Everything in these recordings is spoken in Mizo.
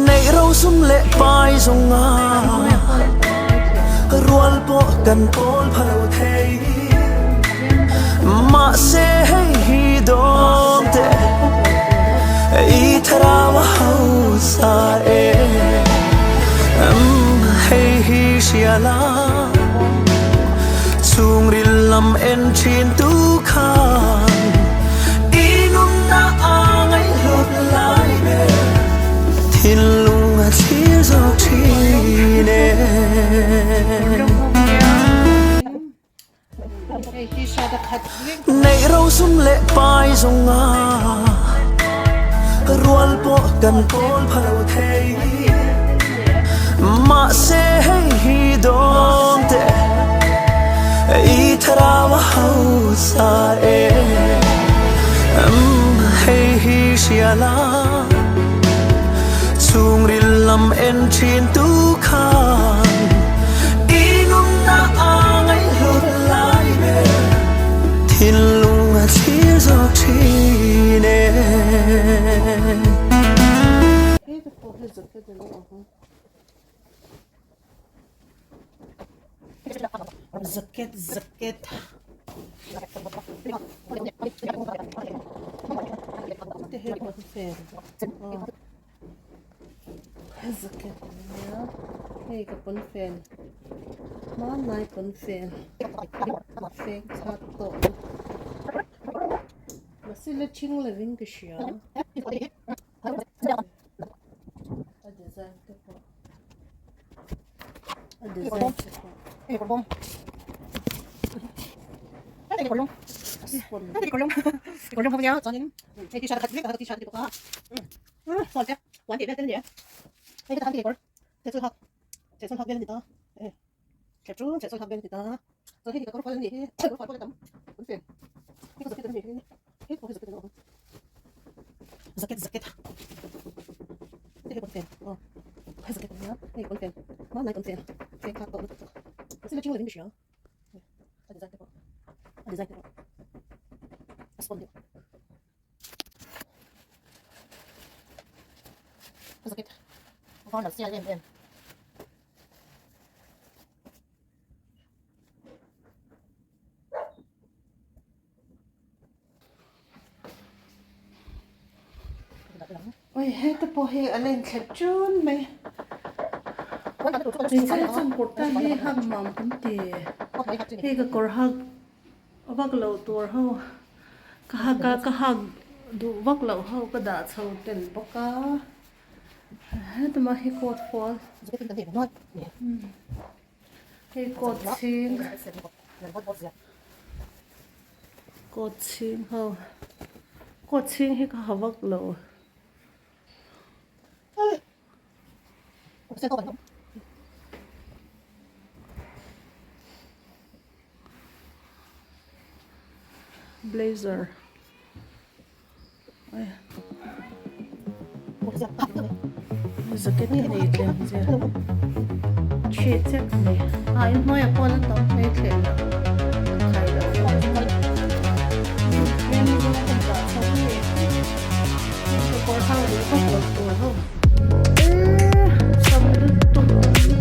Neih rosum leh pai zawng a rual pawh kan pawl pha lo thei. Mahse hei hi dawm teh i thlarau a hausa e. Hei hi hria la chhungril lam en thin tu khan i nunna a ngaihhlut lai ber thinlung a thlir zawk thin e. Neih rosum leh pai zawng a rual pawh kan pawl pha lo thei. Mahse hei hi dawn teh i thlarau a hausa e. Hei hi hria la chhungril lam en thin tu khan i nunna a ngaihhlut lai ber thinlung a thlir zawk thin e. Jacket jacket te hei pawh hi fel aw. Jacket a nia hei ka pawnfen hmanlai pawnfen feng chhak tawh mahse la thing lovin ka hria a design te pawh a design te pawh Oi heta pawh hi a len thlep chun mai hmeichhia chuan kurta hi hak nuam kan ti hei ka kawr hak vak loh tur ho ka hak a ka hak duh vak loh ho ka dah chho tel bawk a heta mah hi coat fual hei coat chhing coat chhing ho coat chhing hi ka ha vak lo. Blazer jacket ka nei tlem zia chhe chek mai a in hnuaiah pawh la tam mai thleh loh ka khai loh tlem zawng ka dah chho ngei ka kawr ho leh vak lo tur ho eee tam lutuk tam lutuk.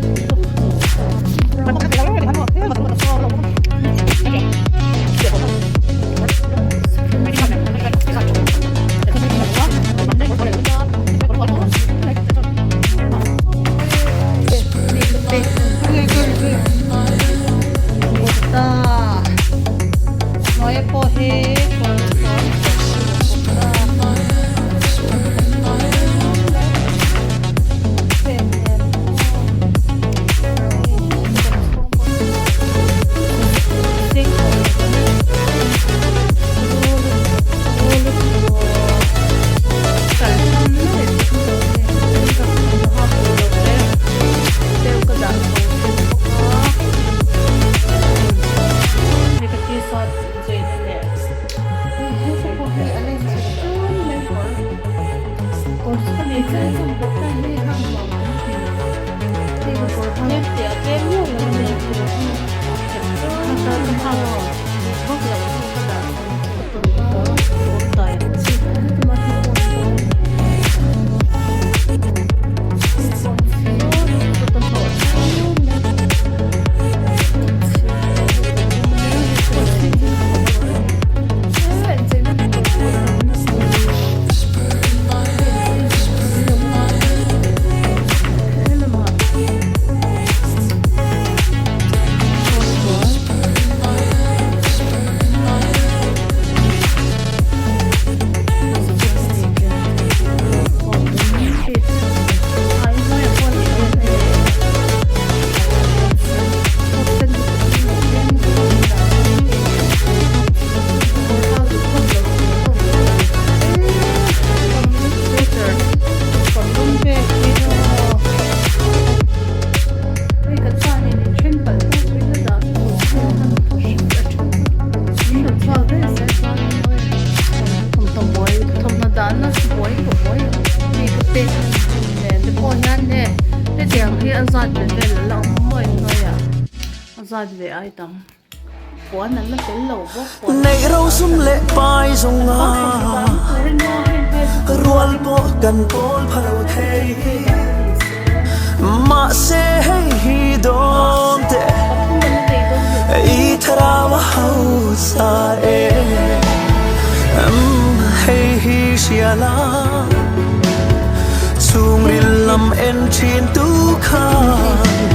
Neih rosum leh pai zawng a rual pawh kan pawl pha lo thei mahse hei hi dawn teh i thlarau a hausa e hei hi hria la chhungril lam. Lam en thin tu khan.